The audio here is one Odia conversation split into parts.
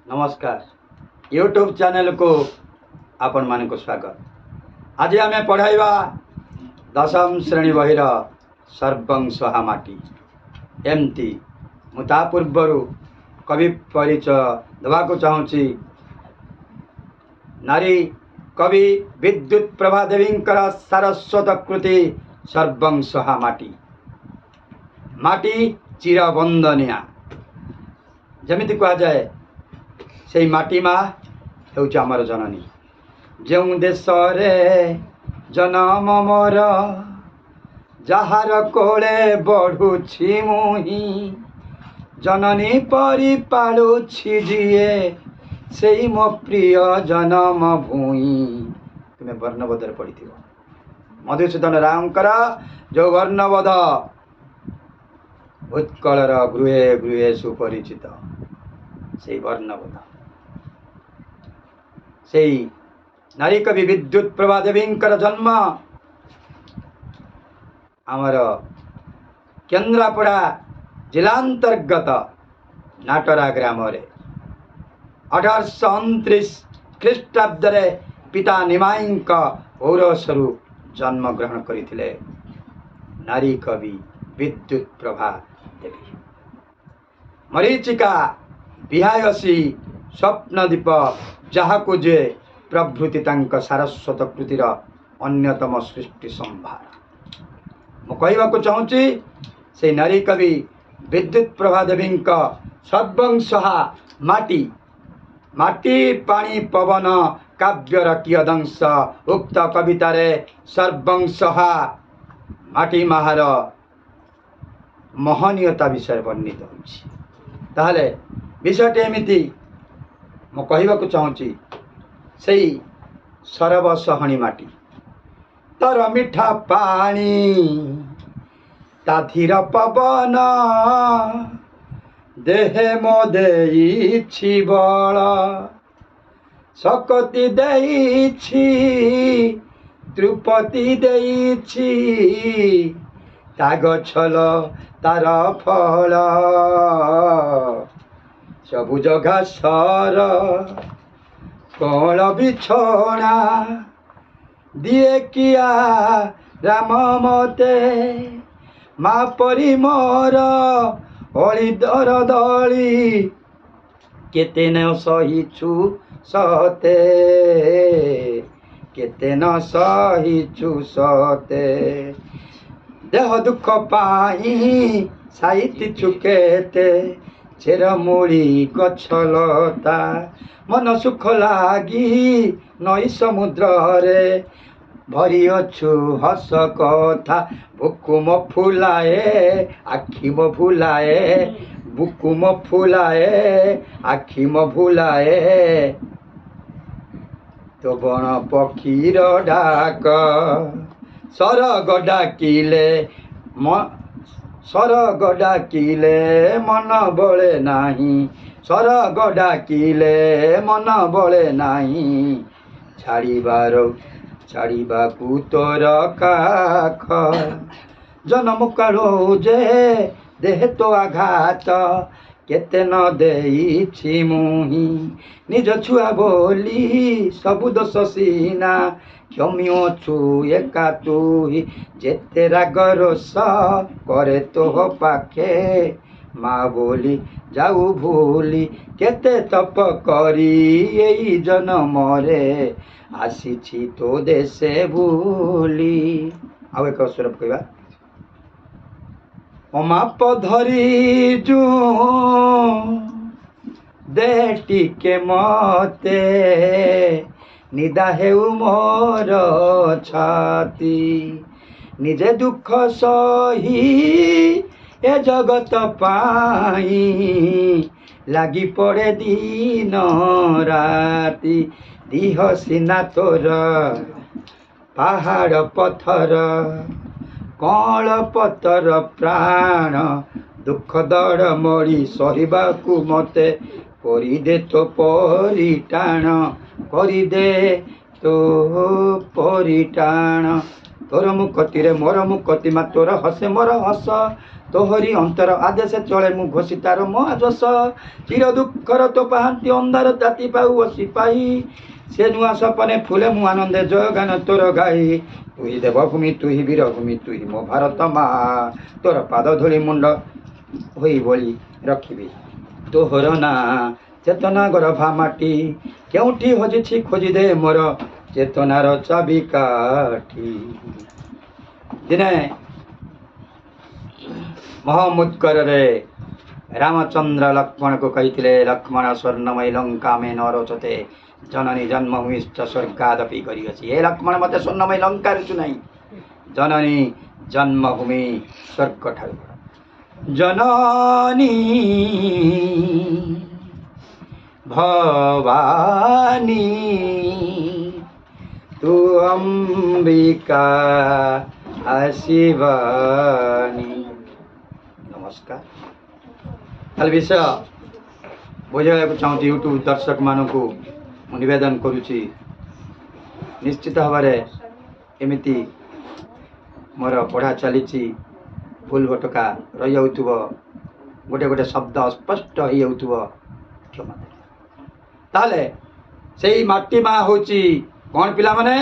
ନମସ୍କାର, ୟୁଟ୍ୟୁବ୍ ଚ୍ୟାନେଲକୁ ଆପଣମାନଙ୍କୁ ସ୍ୱାଗତ। ଆଜି ଆମେ ପଢ଼ାଇବା ଦଶମ ଶ୍ରେଣୀ ବହିର ସର୍ବଂସହା ମାଟି। ଏମିତି ମୁଁ ତା ପୂର୍ବରୁ କବି ପରିଚୟ ଦେବାକୁ ଚାହୁଁଛି। ନାରୀ କବି ବିଦ୍ୟୁତ ପ୍ରଭା ଦେବୀଙ୍କର ସାରସ୍ୱତ କୃତି ସର୍ବଂସହା ମାଟି। ମାଟି ଚିରବନ୍ଦନିଆ ଯେମିତି କୁହାଯାଏ, ସେଇ ମାଟି ମା ହେଉଛି ଆମର ଜନନୀ। ଯେଉଁ ଦେଶରେ ଜନମ ମୋର, ଯାହାର କୋଳେ ବଢ଼ୁଛି ମୁହିଁ, ଜନନୀ ପରି ପାଳୁଛି ଯିଏ, ସେଇ ମୋ ପ୍ରିୟ ଜନମ ଭୂଇଁ। ତୁମେ ବର୍ଣ୍ଣବୋଧରେ ପଢ଼ିଥିବ, ମଧୁସୂଦନ ରାଓଙ୍କର ଯୋଉ ବର୍ଣ୍ଣବୋଧ ଉତ୍କଳର ଗୃହେ ଗୃହେ ସୁପରିଚିତ, ସେଇ ବର୍ଣ୍ଣବୋଧ। ସେଇ ନାରୀ କବି ବିଦ୍ୟୁତ ପ୍ରଭା ଦେବୀଙ୍କର ଜନ୍ମ ଆମର କେନ୍ଦ୍ରାପଡ଼ା ଜିଲ୍ଲାନ୍ତର୍ଗତ ନାଟରା ଗ୍ରାମରେ 1829 ଖ୍ରୀଷ୍ଟାବ୍ଦରେ ପିତା ନିମାଇଙ୍କ ଔରସରୁ ଜନ୍ମଗ୍ରହଣ କରିଥିଲେ ନାରୀ କବି ବିଦ୍ୟୁତ ପ୍ରଭା ଦେବୀ। ମରୀଚିକା, ବିହାୟସୀ, ସ୍ୱପ୍ନଦୀପ, ଯାହାକୁ ଯେ ପ୍ରଭୃତି ତାଙ୍କ ସାରସ୍ୱତ କୃତିର ଅନ୍ୟତମ ସୃଷ୍ଟି ସମ୍ଭାର। ମୁଁ କହିବାକୁ ଚାହୁଁଛି, ସେଇ ନାରୀ କବି ବିଦ୍ୟୁତ ପ୍ରଭା ଦେବୀଙ୍କ ସର୍ବଂସହା ମାଟି, ମାଟି ପାଣି ପବନ କାବ୍ୟର କିୟଦଂଶ ଉକ୍ତ କବିତାରେ ସର୍ବଂସହା ମାଟି ମାହାର ମହନୀୟତା ବିଷୟରେ ବର୍ଣ୍ଣିତ ହୋଇଛି। ତାହେଲେ ବିଷୟଟି ଏମିତି ମୁଁ କହିବାକୁ ଚାହୁଁଛି, ସେଇ ସରବସହଣୀ ମାଟି, ତର ମିଠା ପାଣି, ତା ଧୀର ପବନ, ଦେହେ ମୋ ଦେଇଛି ବଳ, ଶକତି ଦେଇଛି, ତୃପତି ଦେଇଛି, ତା ଗଛଲ ତାର ଫଳ, ସବୁଜ ଘାସର କଅଁଳ ବିଛଣା ଦିଏ କିଆ ରାମ ମତେ। ମା ପରି ମୋର ଅଳି ଦର ଦଳି କେତେ ନ ସହିଛୁ ସତେ, କେତେ ନ ସହିଛୁ ସତେ। ଦେହ ଦୁଃଖ ପାଇଁ ସାଇତିଛୁ କେତେ ଚେରମୂଳି ଗଛଲତା, ମନ ସୁଖ ଲାଗି ନଈ ସମୁଦ୍ରରେ ଭରିଅଛୁ ହସ କଥା। ବୁକୁ ମୋ ଫୁଲାଏ, ଆଖି ମୋ ଭୁଲାଏ, ବୁକୁ ମୋ ଫୁଲାଏ, ଆଖି ମୋ ଭୁଲାଏ ତୋ ବଣ ପକ୍ଷୀର ଡାକ। ସରଗ ଡାକିଲେ ସରଗ ଡାକିଲେ ମନ ବଳେ ନାହିଁ, ସରଗ ଡାକିଲେ ମନ ବଳେ ନାହିଁ ଛାଡ଼ିବାର ଛାଡ଼ିବାକୁ ତୋର କାଖ। ଜନମ କାଳୁ ଯେ ଦେହେ ତୋ ଆଘାତ କେତେ ନ ଦେଇଛି ମୁହିଁ, ନିଜ ଛୁଆ ବୋଲି ସବୁ ଦୋଷ ସିନା କ୍ଷମିଅଛୁ ଏକା ତୁହି। ଯେତେ ରାଗ ରୋଷ କରେ ତୋ ପାଖେ, ମା ବୋଲି ଯାଉ ଭୁଲି। କେତେ ତପ କରି ଏଇ ଜନମରେ ଆସିଛି ତୋ ଦେଶେ ବୁଲି। ଆଉ ଏକ ସ୍ୱର ପକେଇବା। ଅମାପ ଧରି ଦେ ଟିକେ ମତେ, ନିଦା ହେଉ ମୋର ଛାତି। ନିଜେ ଦୁଃଖ ସହି ଏ ଜଗତ ପାଇଁ ଲାଗି ପଡ଼େ ଦିନ ରାତି। ଦିହ ସିନା ତୋର ପାହାଡ଼ ପଥର, କଅଁଳ ପତର ପ୍ରାଣ, ଦୁଃଖ ଦଡ଼ ମଡ଼ି ସହିବାକୁ ମତେ କରିଦେ ତୋ ପରି ଟାଣ, କରିଦେ ତୋ ପରି ଟାଣ। ତୋର ମୁକତିରେ ମୋର ମୁକତି ମା, ତୋର ହସେ ମୋର ହସ, ତୋହରି ଅନ୍ତର ଆଦେଶେ ଚଳେ ମୁଁ, ଘୋଷିତାର ମହାଯଶ। ଚିର ଦୁଃଖର ତୋ ପାହାନ୍ତି ଅନ୍ଧାର ତାତି ପାଉ ସିପାହୀ। ସେ ନୂଆ ସପନେ ଫୁଲେ ମୁଁ ଆନନ୍ଦେ ଜୟଗାନ ତୋର ଗାଇ। ତୁହି ଦେବଭୂମି, ତୁହି ବୀରଭୂମି, ତୁହି ମୋ ଭାରତ ମା। ତୋର ପାଦ ଧୂଳି ମୁଣ୍ଡ ହୋଇ ବଳି ରଖିବି ତୋହର ନାଁ। ଚେତନା ଗରଭା ମାଟି କେଉଁଠି ହଜିଛି, ଖୋଜିଦେ ମୋର ଚେତନାର ଚାବି କାଠି। ଦିନେ ମହାମୁଦ୍ଗରରେ ରାମଚନ୍ଦ୍ର ଲକ୍ଷ୍ମଣକୁ କହିଥିଲେ, "ଲକ୍ଷ୍ମଣ, ସ୍ୱର୍ଣ୍ଣମୟୀ ଲଙ୍କା ମେ ନ ରୋଚତେ, ଜନନୀ ଜନ୍ମଭୂମିଶ୍ଚ ସ୍ୱର୍ଗାଦପି ଗରୀୟସୀ।" ହେ ଲକ୍ଷ୍ମଣ, ମୋତେ ସ୍ୱର୍ଣ୍ଣମୟୀ ଲଙ୍କା ରୁଚୁ ନାହିଁ, ଜନନୀ ଜନ୍ମଭୂମି ସ୍ୱର୍ଗ ଠାରୁ ବଡ଼। ଜନନୀ ଭବାନୀ ତୁ ଅମ୍ବିକା ଶିବାନୀ। ନମସ୍କାର। ତାହେଲେ ବିଷୟ ବୁଝାଇବାକୁ ଚାହୁଁଛି ୟୁଟ୍ୟୁବ୍ ଦର୍ଶକମାନଙ୍କୁ ମୁଁ ନିବେଦନ କରୁଛି, ନିଶ୍ଚିତ ଭାବରେ ଏମିତି ମୋର ପଢ଼ା ଚାଲିଛି। ଭୁଲ ଭଟକା ରହିଯାଉଥିବ, ଗୋଟେ ଗୋଟେ ଶବ୍ଦ ଅସ୍ପଷ୍ଟ ହେଇଯାଉଥିବ, କ୍ଷମା ଦେବେ। ତାହେଲେ ସେଇ ମାଟି ମା ହେଉଛି କ'ଣ ପିଲାମାନେ?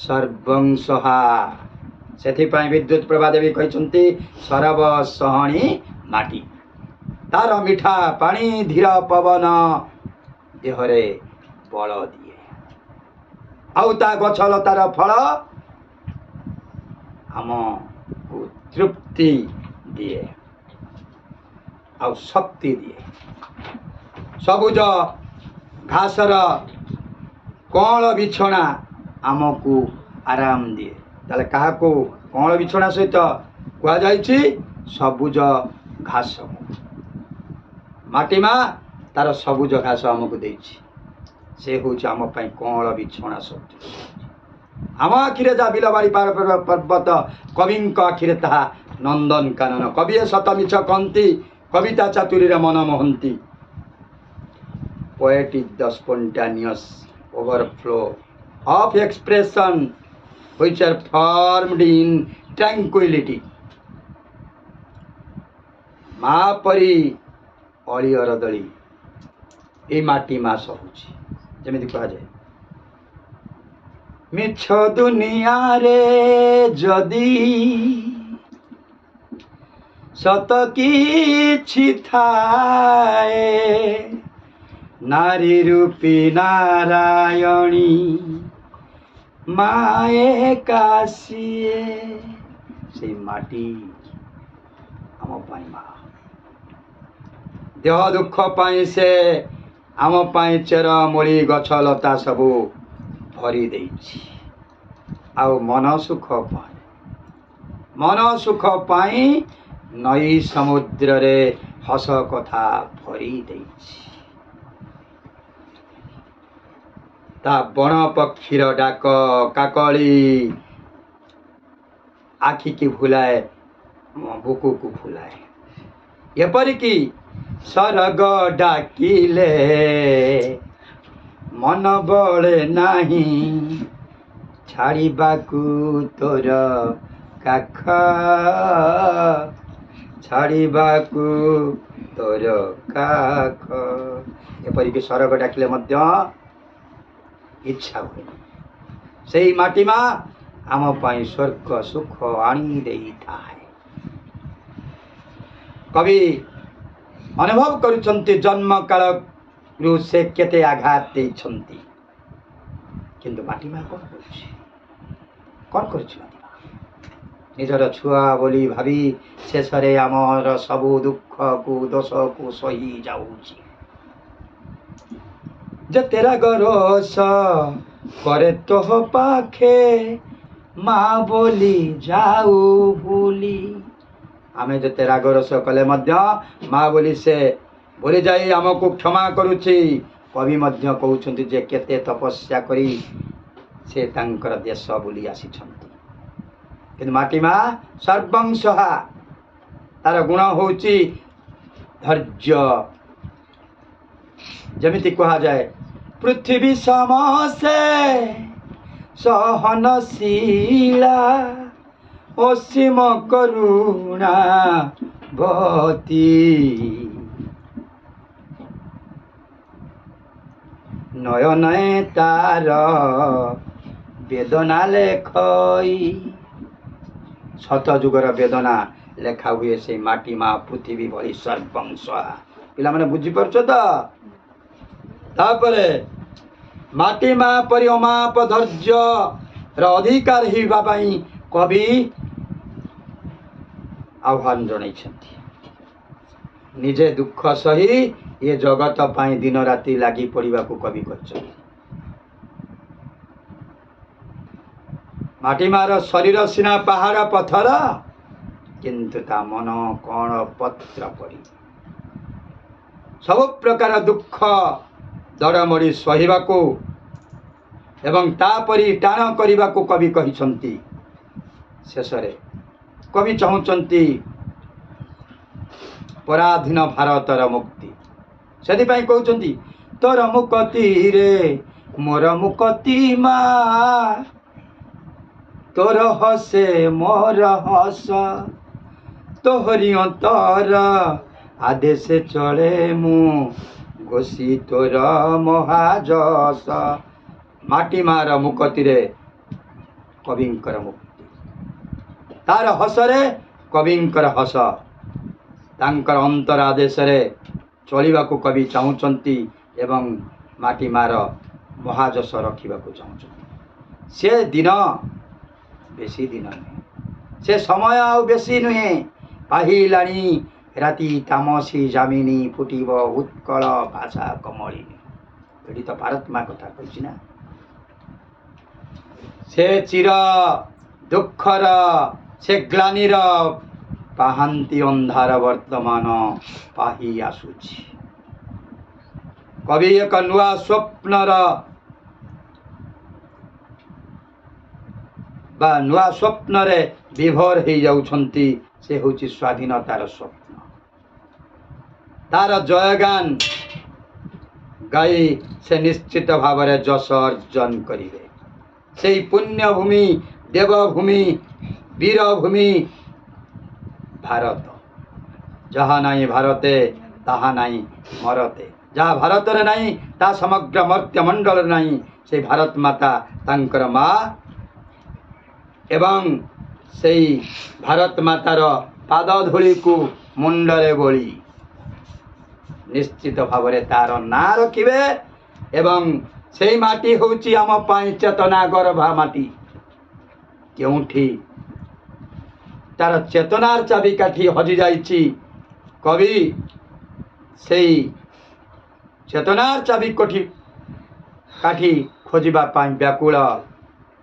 ସର୍ବଂସହା। ସେଥିପାଇଁ ବିଦ୍ୟୁତ ପ୍ରଭା ଦେବୀ କହିଛନ୍ତି, ସରବ ସହଣୀ ମାଟି, ତାର ମିଠା ପାଣି, ଧୀର ପବନ ଦେହରେ ବଳ ଦିଏ, ଆଉ ତା ଗଛ ଲତାର ଫଳ ଆମକୁ ତୃପ୍ତି ଦିଏ ଆଉ ଶକ୍ତି ଦିଏ। ସବୁଜ ଘାସର କଅଁଳ ବିଛଣା ଆମକୁ ଆରାମ ଦିଏ। ତାହେଲେ କାହାକୁ କଅଁଳ ବିଛଣା ସହିତ କୁହାଯାଇଛି? ସବୁଜ ଘାସକୁ। ମାଟି ମା ତାର ସବୁଜ ଘାସ ଆମକୁ ଦେଇଛି, ସେ ହେଉଛି ଆମ ପାଇଁ କଅଁଳ ବିଛଣା ସଦୃଶ। ଆମ ଆଖିରେ ଯାହା ବିଲବାଡ଼ି, ପାର ପର୍ବତ, କବିଙ୍କ ଆଖିରେ ତାହା ନନ୍ଦନକାନନ। କବିଏ ସତ ମିଛ କହନ୍ତି, କବିତା ଚାତୁରୀରେ ମନ Mohanty. Poet is the spontaneous overflow of expression which are formed in tranquility. ମା ପରି ଅଳି ଅରଦଳି ଏଇ ମାଟି ମା ସହୁଛି। ଯେମିତି କୁହାଯାଏ, ମିଛ ଦୁନିଆରେ ଯଦି ସତ କିଛି ଥାଏ, ନାରୀ ରୂପୀ ନାରାୟଣୀ ମାଏ କାଶିଏ। ସେଇ ମାଟି ଆମ ପାଇଁ ମା। ଦେହ ଦୁଃଖ ପାଇଁ ସେ ଆମ ପାଇଁ ଚେର ମୂଳି ଗଛ ଲତା ସବୁ ଭରି ଦେଇଛି, ଆଉ ମନ ସୁଖ ପାଇଁ ନଈ ସମୁଦ୍ରରେ ହସ କଥା ଭରି ଦେଇଛି। ତା ବଣ ପକ୍ଷୀର ଡାକ କାକଳି ଆଖିକି ଭୁଲାଏ, ବୁକୁକୁ ଫୁଲାଏ। ଏପରିକି ସରଗ ଡାକିଲେ ମନ ବଳେ ନାହିଁ ଛାଡ଼ିବାକୁ ତୋର କାଖ, ଛାଡ଼ିବାକୁ ତୋର କାଖ। ଏପରିକି ସରଗ ଡାକିଲେ ମଧ୍ୟ ଇଚ୍ଛା ହୁଏ। ସେଇ ମାଟି ମା ଆମ ପାଇଁ ସ୍ୱର୍ଗ ସୁଖ ଆଣି ଦେଇଥାଏ। କବି ଅନୁଭବ କରୁଛନ୍ତି, ଜନ୍ମ କାଳରୁ ସେ କେତେ ଆଘାତ ଦେଇଛନ୍ତି, କିନ୍ତୁ ମାଟି ମା କ'ଣ କରୁଛି? କ'ଣ କରୁଛି ମାଟି ମା? ନିଜର ଛୁଆ ବୋଲି ଭାବି ଶେଷରେ ଆମର ସବୁ ଦୁଃଖକୁ ଦୋଷକୁ ସହି ଯାଉଛି। ଯେତେ ରାଗ ରୋଷ କରେ ତୋହ ପାଖେ, ମା ବୋଲି ଯାଉ ଭୁଲି। ଆମେ ଯେତେ ରାଗ ରୋଷ କଲେ ମଧ୍ୟ ମା ବୋଲି ସେ ଭୁଲି ଯାଇ ଆମକୁ କ୍ଷମା କରୁଛି। କବି ମଧ୍ୟ କହୁଛନ୍ତି ଯେ କେତେ ତପସ୍ୟା କରି ସେ ତାଙ୍କର ଦେଶ ବୁଲି ଆସିଛନ୍ତି, କିନ୍ତୁ ମାଟି ମା ସର୍ବଂସହା। ତାର ଗୁଣ ହେଉଛି ଧୈର୍ଯ୍ୟ। ଯେମିତି କୁହାଯାଏ, ପୃଥିବୀ ସମସ୍ତେ ସହନଶୀଳା, ଅସୀମ କରୁଣା ବତୀ। ନୟନେ ତାର ବେଦନା ଲେଖଇ। ଶତ ଯୁଗର ବେଦନା ଲେଖା ହୁଏ ସେଇ ମାଟି ମା ପୃଥିବୀ ଭଳି ସର୍ବଂସ। ପିଲାମାନେ, ବୁଝିପାରୁଛ ତ? ତାପରେ ମାଟି ମା ପରି ଅମାପ ଧୈର୍ଯ୍ୟର ଅଧିକାର ହେବା ପାଇଁ କବି ଆହ୍ୱାନ ଜଣାଇଛନ୍ତି। ନିଜେ ଦୁଃଖ ସହି ଏ ଜଗତ ପାଇଁ ଦିନ ରାତି ଲାଗି ପଡ଼ିବାକୁ କବି କହିଛନ୍ତି। ମାଟି ମାର ଶରୀର ସିନା ପାହାଡ଼ ପଥର, କିନ୍ତୁ ତା ମନ କଅଁଳ ପତ୍ର ପରି। ସବୁ ପ୍ରକାର ଦୁଃଖ ଦଡ଼ମଡ଼ି ସହିବାକୁ ଏବଂ ତାପରି ଟାଣ କରିବାକୁ କବି କହିଛନ୍ତି। ଶେଷରେ କବି ଚାହୁଁଛନ୍ତି ପରାଧୀନ ଭାରତର ମୁକ୍ତି। ସେଥିପାଇଁ କହୁଛନ୍ତି, ତୋର ମୁକତିରେ ମୋର ମୁକତି ମା, ତୋର ହସେ ମୋର ହସ, ତୋହରି ଅନ୍ତର ଆଦେଶେ ଚଳେ ମୁଁ, ଘୋଷି ତୋର ମହାଯଶ। ମାଟି ମାର ମୁକତିରେ କବିଙ୍କର ମୁକ୍ତି, ତାର ହସରେ କବିଙ୍କର ହସ। ତାଙ୍କର ଅନ୍ତର ଆଦେଶରେ ଚଳିବାକୁ କବି ଚାହୁଁଛନ୍ତି ଏବଂ ମାଟି ମାର ମହାଯଶ ରଖିବାକୁ ଚାହୁଁଛନ୍ତି। ସେ ଦିନ ବେଶୀ ଦିନ ନୁହେଁ, ସେ ସମୟ ଆଉ ବେଶୀ ନୁହେଁ, ପାହିଲାଣି ରାତି ତାମସୀ ଯାମିନୀ, ଫୁଟିବ ଉତ୍କଳ ଭାଷା କମଳିନୀ। ଏଠି ତ ଭାରତ ମା କଥା କହିଛି ନା। ସେ ଚିର ଦୁଃଖର, ସେ ଗ୍ଲାନିର ପାହାନ୍ତି ଅନ୍ଧାର ବର୍ତ୍ତମାନ ପାହି ଆସୁଛି। କବି ଏକ ନୂଆ ସ୍ୱପ୍ନର ବା ନୂଆ ସ୍ୱପ୍ନରେ ବିଭୋର ହେଇଯାଉଛନ୍ତି। ସେ ହେଉଛି ସ୍ୱାଧୀନତାର ସ୍ୱପ୍ନ। ତାର ଜୟଗାନ ଗାଇ ସେ ନିଶ୍ଚିତ ଭାବରେ ଯଶ ଅର୍ଜନ କରିବେ। ସେଇ ପୁଣ୍ୟଭୂମି, ଦେବଭୂମି, ବୀରଭୂମି ଭାରତ। ଯାହା ନାହିଁ ଭାରତେ, ତାହା ନାହିଁ ମରତେ। ଯାହା ଭାରତରେ ନାହିଁ, ତାହା ସମଗ୍ର ମର୍ତ୍ତ୍ୟ ମଣ୍ଡଳରେ ନାହିଁ। ସେଇ ଭାରତ ମାତା ତାଙ୍କର ମା ଏବଂ ସେଇ ଭାରତ ମାତାର ପାଦ ଧୂଳିକୁ ମୁଣ୍ଡରେ ବୋଳି ନିଶ୍ଚିତ ଭାବରେ ତାର ନାଁ ରଖିବେ। ଏବଂ ସେଇ ମାଟି ହେଉଛି ଆମ ପାଇଁ ଚେତନା ଗର୍ଭା ମାଟି। କେଉଁଠି ତାର ଚେତନାର ଚାବିକାଠି ହଜି ଯାଇଛି, କବି ସେଇ ଚେତନାର ଚାବି କୋଠି କାଠି ଖୋଜିବା ପାଇଁ ବ୍ୟାକୁଳ।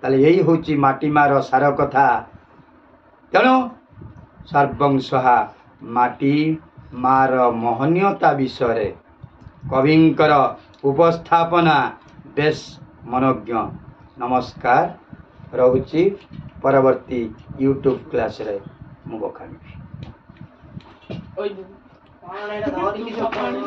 ତାହେଲେ ଏଇ ହେଉଛି ମାଟି ମାର ସାର କଥା। ତେଣୁ ସର୍ବଂସହା ମାଟି ମାର ମହନୀୟତା ବିଷୟରେ କବିଙ୍କର ଉପସ୍ଥାପନା ବେଶ ମନୋଜ୍ଞ। ନମସ୍କାର, ରହୁଛି। ପରବର୍ତ୍ତୀ ୟୁଟ୍ୟୁବ୍ କ୍ଲାସ୍ରେ ମୁଁ ବଖାଣିବି। କଣ ଏଇଟା ଧରିକି ସକାଳୁ।